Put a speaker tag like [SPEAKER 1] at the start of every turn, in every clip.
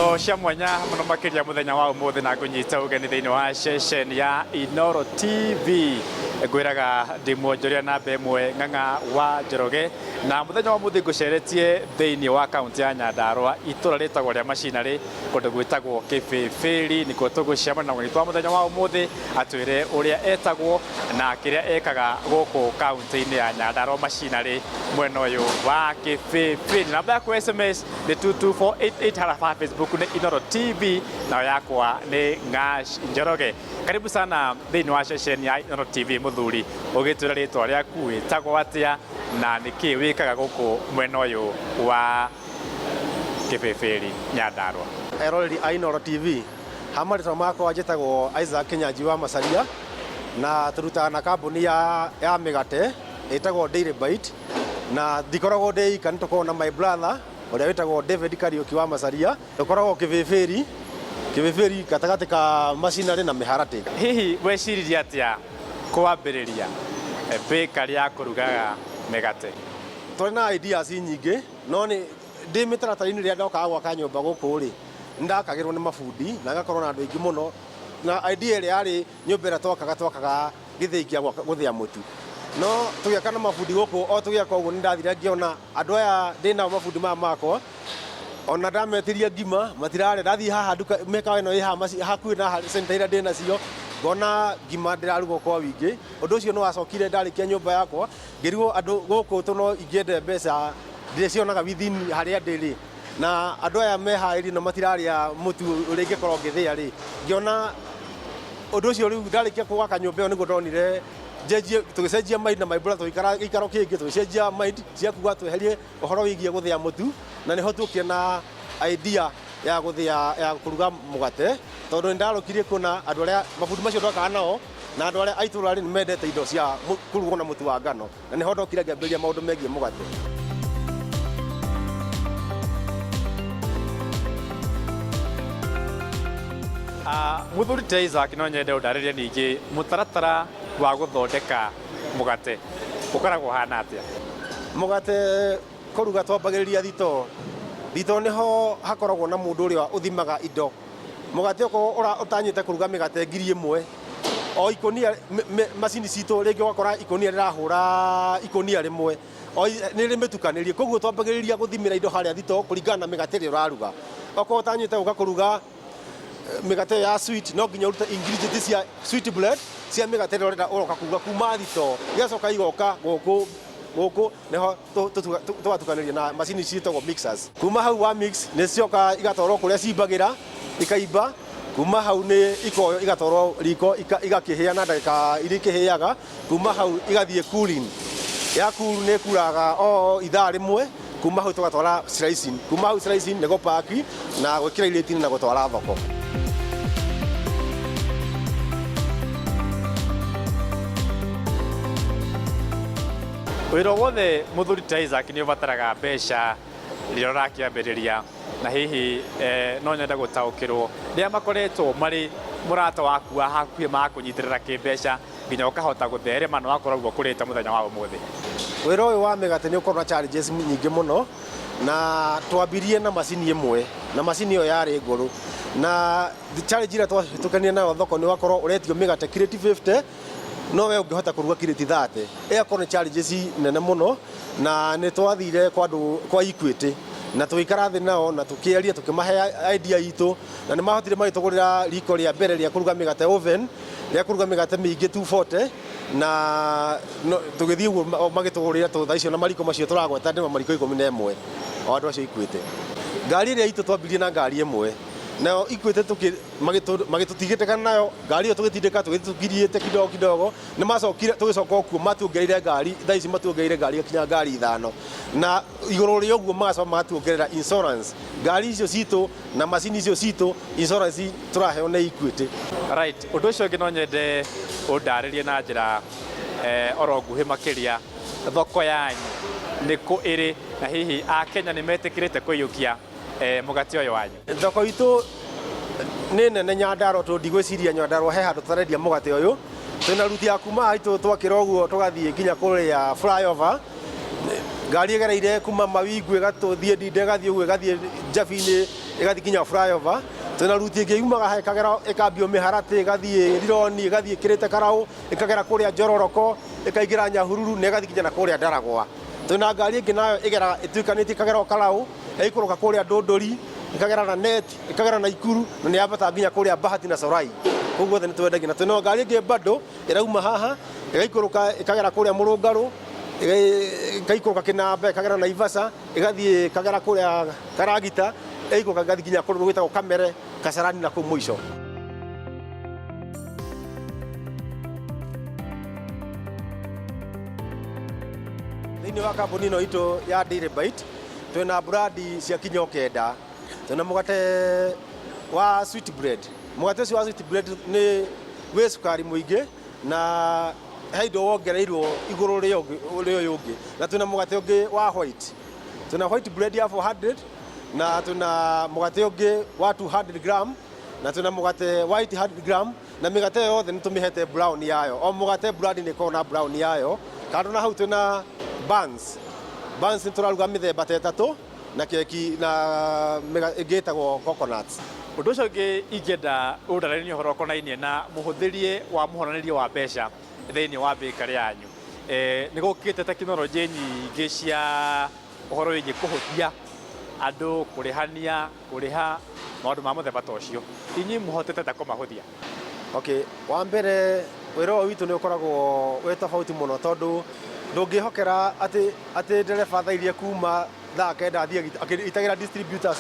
[SPEAKER 1] Ndeto cia mwanya mũno makĩria mũthenya wa ũmũthĩ na ngũnyita ũgeni thĩinĩ wa ceceni ya Inooro TV. Ngwĩraga ndĩ mwonjoria namba ĩmwe Ng'ang'a wa Njoroge, na mũthenya wa ũmũthĩ ngũceretie thĩinĩ wa kaũntĩ ya Nyandarũa, itũra rĩtagwo rĩa Macinarĩ, kũndũ gwĩtagwo Kĩbĩbĩri. Nĩkuo tũgũcemania na mũgeni witũ wa mũthenya wa ũmũthĩ atwĩre ũrĩa etagwo na kĩrĩa ekaga gũkũ kaũntĩ-inĩ ya Nyandarũa Macinarĩ mwena ũyũ wa Kĩbĩbĩri. Namba yaku ya SMS nĩ 22488, harafa Facebook nĩ Inooro TV, nayo yakwa nĩ Ng'ash Njoroge. Karibu sana thĩinĩ wa ceceni ya Inooro TV mũthuri, ũgĩtwĩra rĩtwa rĩaku, wĩtagwo atĩa na nĩkĩ wĩkaga gũkũ mwena ũyũ wa Kĩbĩbĩri Nyandarũa.
[SPEAKER 2] Eroreri a Inooro TV, ha marĩtwa makwa njĩtagwo Isaac Kĩnyanjui wa Macharia na tũrutaga na kambuni ya, ya mĩgate ĩtagwo Dairy Bite na ndikoragwo ndĩ ika, nĩ tũkoragwo na my brother ũrĩa wĩtagwo David Kariũki wa Macharia. Tũkoragwo Kĩbĩbĩri, Kĩbĩbĩri gatagatĩ ka macinarĩ na mĩharatĩ.
[SPEAKER 1] Hihi weciririe atĩa kwambĩrĩria bakery ya kũrugaga mĩgate?
[SPEAKER 2] Twarĩ na ideas nyingĩ no nĩ ndĩ mĩtaratara-inĩ rĩrĩa ndokaga gwaka nyũmba gũkũ rĩ, nĩ ndakagĩrwo nĩ mabundi na ngakorwo na andũ aingĩ mũno, na idea ĩrĩa yarĩ nyũmba ĩrĩa twakaga twakaga gĩthĩi kĩa gũthĩa mũtu. No tũgĩaka na mabundi gũkũ, o tũgĩaka ũguo nĩ ndathire ngĩona andũ aya ndĩ nao mabundi maya makwa, ona ndametiria ngima matirarĩa. Ndathiĩ haha nduka mĩkawa ĩno ĩ haha hakuhĩ na haha center iria ndĩ nacio, ngona ngima ndĩrarugwo kwa ũingĩ. Ũndũ ũcio nĩ wacokire ndarĩkia nyũmba yakwa, ngĩrigwo andũ gũkũ tondũ no ingĩende mbeca ndĩrĩcionaga within harĩa ndĩ rĩ, na andũ aya meharĩirie na matirarĩa mũtu ũrĩa ingĩkorwo ngĩthĩa rĩ, ngĩona ũndũ ũcio rĩu ndarĩkia gwaka nyũmba ĩyo nĩguo ndonire njenjie, tũgĩcenjia mind na my brother tũgĩikara gĩikaro kĩngĩ, tũgĩcenjia mind cia kuga tweherie ũhoro wĩgiĩ gũthĩa mũtu, na nĩho tuokire na idea ya gũthĩa ya kũruga mũgate, tondũ nĩ ndarũkirie kuona andũ arĩa mabundi macio twakaga nao na andũ arĩa a itũũra rĩ nĩ mendete indo cia kũrugwo na mũtu wa ngano, na nĩho ndokire ngĩambĩrĩria maũndũ megiĩ mũgate.
[SPEAKER 1] Mũthuri ta Isaac, no nyende ũndarĩrie ningĩ mũtaratara wa gũthondeka mũgate ũkoragwo ũhana atĩa?
[SPEAKER 2] Mũgate kũruga twambagĩrĩria thitoo. Thitoo nĩho hakoragwo na mũndũ ũrĩa ũthimaga indo. Mũgate okorwo ũtanyĩte kũruga mĩgate 1000, o ikũnia macini citũ rĩngĩ ũgakora ikũnia rĩrahũra ikũnia rĩmwe, nĩ rĩmĩtukanĩrie. Koguo twambagĩrĩria gũthimĩra indo harĩa thitoo kũringana na mĩgate ĩrĩa ũraruga. Okorwo ũtanyĩte gũka kũruga mĩgate ĩyo ya sweet, no nginya ũrute ingredients cia sweet bread cia mĩgate ĩrĩa ũrenda ũroka kũruga kuma thitoo, igacoka igoka gũkũ gũkũ nĩho tũgatukanĩria na macini ciĩtagwo mixers. Kuma hau wa mix nĩ cicokaga igatwarwo kũrĩa cimbagĩra ikaimba, kuma hau nĩ ikoywo igatwarwo riko igakĩhĩa na ndagĩka iria ikĩhĩaga, kuma hau igathiĩ cooling. Ya cool nĩ ĩkuraga o ithaa rĩmwe, kuma hau tũgatwara slicing, kuma hau slicing nĩ gũpaki na gwĩkĩra irĩti-inĩ na gũtwara thoko.
[SPEAKER 1] Wĩra wothe mũthuri ta Isaac nĩ ũbataraga mbeca rĩrĩa ũrakĩambĩrĩria, na hihi no nyende gũtaũkĩrwo rĩrĩa makoretwo marĩ mũrata waku wa hakuhĩ magakũnyitĩrĩra kĩmbeca nginya ũkahota gũtherema na wakorwo ũguo ũkũrĩte mũthenya wa ũmũthĩ.
[SPEAKER 2] Wĩra ũyũ wa mĩgate nĩ ũkoragwo na challenges nyingĩ mũno, na twambirie na macini ĩmwe, na macini ĩyo yarĩ ngũrũ, na challenge ĩrĩa twahĩtũkanire nayo thoko nĩ ũgakorwo ũretio mĩgate kirĩti 50, no we ũngĩhota kũruga kirĩti 30. Ĩgakorwo nĩ challenges nene mũno, na nĩ twathire kwa andũ kwa Equity na tũgĩikara thĩ nao na tũkĩaria tũkĩmahe idea itũ, na nĩ mahotire magĩtũgũrĩra riko rĩa mbere rĩa kũruga mĩgate oven, rĩa kũruga mĩgate mĩingĩ 240, na tũgĩthiĩ ũguo magĩtũgũrĩra thaa icio, na mariko macio tũragweta nĩ mariko 11 o andũ acio Equity. Ngari ĩrĩa itũ twambirie na ngari ĩmwe, nayo Equity magĩtũtigĩtĩka nayo ngari ĩyo, tũgĩtindĩka tũgĩthiĩ tũkiriĩte kidogo kidogo, nĩ macokire tũgĩcoka o kuo matuongereire ngari, thaa ici matuongereire ngari igakinya ngari ithano, na igũrũ rĩa ũguo magacoka magatuongerera insurance ngari icio citũ na macini icio citũ, insurance tũraheo nĩ Equity.
[SPEAKER 1] Right, ũndũ ũcio ũngĩ no nyende ũndarĩrie na njĩra oro nguhĩ makĩria, thoko yanyu nĩ kũ ĩrĩ na hihi Akenya nĩ metĩkĩrĩte kũiyũkia mũgate ũyũ wanyu?
[SPEAKER 2] Thoko itũ nĩ nene Nyandarua, tondũ ndigwĩciria Nyandarua he handũ tũtarendia mũgate ũyũ. Twĩna ruti ya kuma haha itũ twakĩra ũguo tũgathiĩ nginya kũrĩa flyover. Ngari ĩgereire kuma Mawingu ĩgathiĩ Ndinda, ĩgathiĩ ũguo, ĩgathiĩ Njabi-inĩ, ĩgathiĩ nginya flyover. Twĩna ruti ĩngĩ yumaga haha ĩkagera ĩkambio Mĩharatĩ, ĩgathiĩ Rironi, ĩgathiĩ ĩkĩrĩte Karaũ, ĩkagera kũrĩa Njororoko, ĩkaingĩra Nyahururu na ĩgathiĩ nginya na kũrĩa Ndaragwa. Twĩna ngari ĩngĩ nayo ĩgeraga ĩtuĩkanĩtie ĩkagera o Karaũ, ĩgaikũrũka kũrĩa Ndũndũri, ĩkagera na Net, ĩkagera Naikuru na nĩ yambataga nginya kũrĩa Bahati na Sorai. Kũu guothe nĩ twendagia. Na twĩna ngari ĩngĩ bado ĩrauma haha ĩgaikũrũka ĩkagera kũrĩa Mũrũngarũ, ĩgaikũrũka Kĩnamba, ĩkagera Naivasha, ĩgathiĩ ĩkagera kũrĩa Karagita, ĩgaikũrũka ĩgathiĩ nginya kũndũ gwĩtagwo Kamere, Kasarani na kũu mũico. Thĩinĩ wa kambuni ĩno itũ ya Dairy Bite twĩna brandi cia kinya o kenda. Twĩna mũgate wa sweet bread. Mũgate ũcio wa sweet bread nĩ wĩ cukari mũingĩ na he indo wongereirwo igũrũ rĩa ũyũ ũngĩ. Na twĩna mũgate ũngĩ wa white. Twĩna white bread ya 400 na twĩna mũgate ũngĩ wa 200 gram na twĩna mũgate wa 800 gram na mĩgate ĩyo yothe nĩ tũmĩhete brown yayo. O mũgate brand nĩ ĩkoragwo na brown yayo. Kando na hau twĩna buns. Buns nĩ tũraruga mĩthemba ta ĩtatũ na keki na ĩngĩ ĩtagwo coconuts.
[SPEAKER 1] Ũndũ ũcio ũngĩ ingĩenda ũndarĩrie ũhoro ũkonainie na mũhũthĩrie wa mũhoranĩrie wa mbeca thĩinĩ wa bakery yanyu. Nĩ gũkĩte tekinoronjĩ nyingĩ cia ũhoro wĩgiĩ kũhũthia andũ kũrĩhania, kũrĩha maũndũ ma mũthemba ta ũcio. Inyuĩ mũhotete atĩa kũmahũthia?
[SPEAKER 2] Okay, wa mbere wĩra ũyũ witũ nĩ ũkoragwo wĩ tofauti mũno tondũ ndũngĩhokera atĩ atĩ ndereba thaa iria kuma thaa kenda athiĩ akĩitagĩra distributors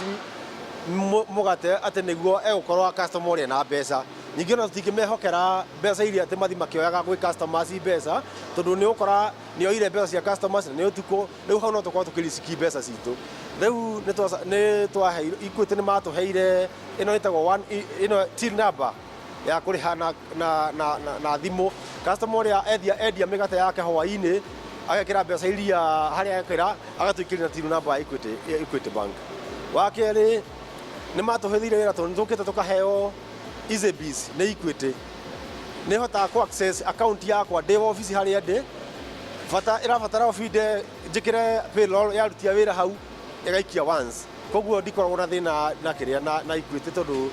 [SPEAKER 2] mũgate atĩ nĩguo egũkorwo customer ũrĩa na mbeca. Ningĩ ona tũtingĩmehokera mbeca iria atĩ mathi makĩoyaga gwĩ customers mbeca tondũ nĩ ũkora nĩ oire mbeca cia customers na nĩ ũtukũ, rĩu hau no tũkorwo tũkĩriciki mbeca citũ. Rĩu nĩ twaheirwo, Equity nĩ matũheire ĩno ĩtagwo one, ĩno till number ya kũrĩha na thimũ. Customer ũrĩa endia mĩgate yake hwaĩ-inĩ agekĩra mbeca iria harĩa ekĩra agatũikĩria na till number ya Equity Bank. Wa kerĩ nĩ matũhũthĩirie wĩra tondũ nĩ tũkĩte tũkaheo EasyBiz nĩ Equity. Nĩ hotaga kũ access account yakwa ndĩ obici harĩa ndĩ, bata ĩrabatara obinde njĩkĩre payroll ya aruti a wĩra hau ĩgaikia once. Koguo ndikoragwo na thĩna na kĩrĩa na Equity tondũ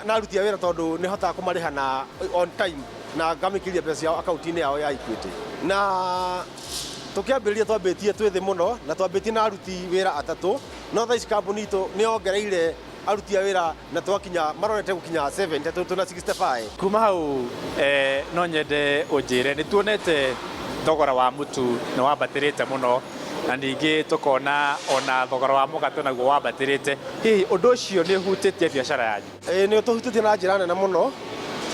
[SPEAKER 2] na aruti a wĩra tondũ nĩ hotaga kũmarĩha na on time na ngamĩkĩria mbeca ciao akaunti-inĩ yao ya Equity. Na tũkĩambĩrĩria twambĩtie twĩ thĩ mũno na twambĩtie na aruti wĩra atatũ, no thaa ici kambuni itũ nĩ yongereire aruti a wĩra na twakinya marorete gũkinya 70, twĩna 65.
[SPEAKER 1] Kuma hau no nyende ũnjĩre nĩ tuonete thogora wa mũtu nĩ wambatĩrĩte mũno na ningĩ tũkona ona thogora wa mũgate naguo wambatĩrĩte. Hihi ũndũ ũcio nĩ ũhutĩtie biacara yanyu?
[SPEAKER 2] Ĩĩ nĩ ũtũhutĩtie na njĩra nene mũno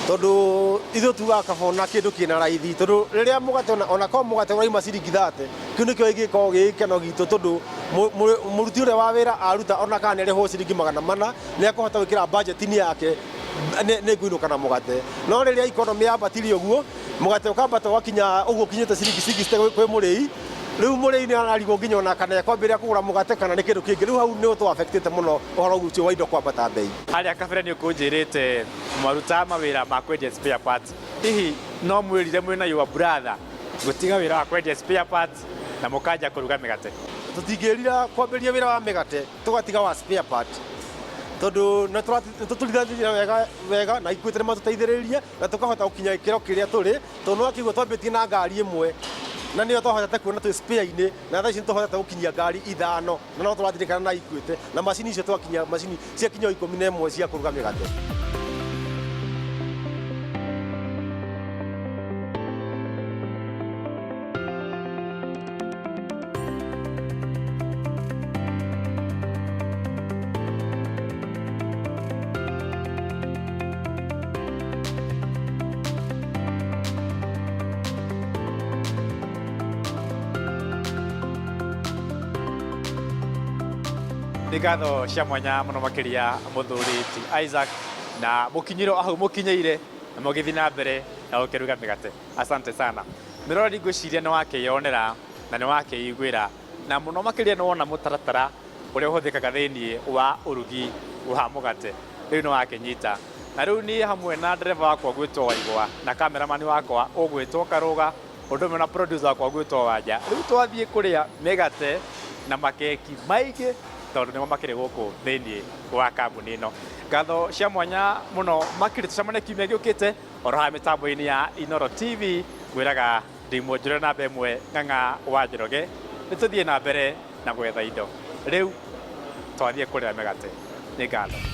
[SPEAKER 2] tondũ ithuĩ tugaga kaba ona kĩndũ kĩna raithi tondũ rĩrĩa mũgate ona korwo mũgate ũraima ciringi 30 kĩu nĩkĩo gĩgĩkoragwo gĩ gĩkeno gitũ tondũ mũruti ũrĩa wa wĩra aruta ona kana nĩ arĩhwo ciringi 400 nĩ ekũhota gwĩkĩra budget-inĩ yake nĩ ngũinũka na mũgate. No rĩrĩa economy yambatire ũguo mũgate ũkambata ũgakinya ũguo ũkinyĩte ciringi 60 kwĩ mũrĩi, rĩu mũrĩi nĩ ararigwo nginya ona kana ekwambĩrĩria kũgũra mũgate kana nĩ kĩndũ kĩngĩ. Rĩu hau nĩ ũtũ affectĩte mũno ũhoro ũcio wa indo kwambata bei.
[SPEAKER 1] Harĩa kabere nĩ ũkũnjĩrĩte mwarutaga mawĩra ma kwendia spare parts. Hihi no mwĩrire mwĩna your brother gũtiga wĩra wa kwendia spare parts na mũkanjia kũruga mĩgate?
[SPEAKER 2] Tũtingĩrira kwambĩrĩria wĩra wa mĩgate tũgatiga wa spare part tondũ nĩ tũtũrithanĩtie wega wega na Equity nĩ matũteithĩrĩirie na tũkahota gũkinya gĩkĩro kĩrĩa tũrĩ tondũ nĩ wakĩigua twambĩtie na ngari ĩmwe na nĩyo twahotete kuona twĩ spare-inĩ na thaa ici nĩ tũhotete gũkinyia ngari ithano na no tũratirikana na Equity na macini icio twakinya macini ciakinya 11 cia kũruga mĩgate.
[SPEAKER 1] Nĩ ngatho cia mwanya mũno makĩria mũthuri ti Isaac na mũkinyĩro hau mũkinyĩire na mũgĩthiĩ na mbere na gũkĩruga mĩgate. Asante sana. Mĩroreri ngwĩciria nĩ wakĩyonera na nĩ wakĩiguĩra na mũno makĩria nĩ wona mũtaratara ũrĩa ũhũthĩkaga thĩinĩ wa ũrugi wa mũgate. Rĩu nĩ wakĩnyita. Na rĩu niĩ hamwe na ndereba wakwa gwĩtwo Waigwa na kameramani wakwa ũgwĩtwo Karũga Ũndũ ũmwe na producer wakwa gwĩtwo Wanja. Rĩu twathiĩ kũrĩa mĩgate na makeki maingĩ tondũ nĩmo makĩrĩ gũkũ thĩinĩ wa kambuni ĩno. Ngatho cia mwanya mũno makĩria, tũcemanie kiumia gĩũkĩte oro haha mĩtambo-inĩ ya Inooro TV. Ngwĩraga ndĩ mwonjore namba ĩmwe Ng'ang'a wa Njoroge. Nĩ tũthiĩ na mbere na gwetha indo. Rĩu twathiĩ kũrĩa mĩgate. Nĩ ngatho.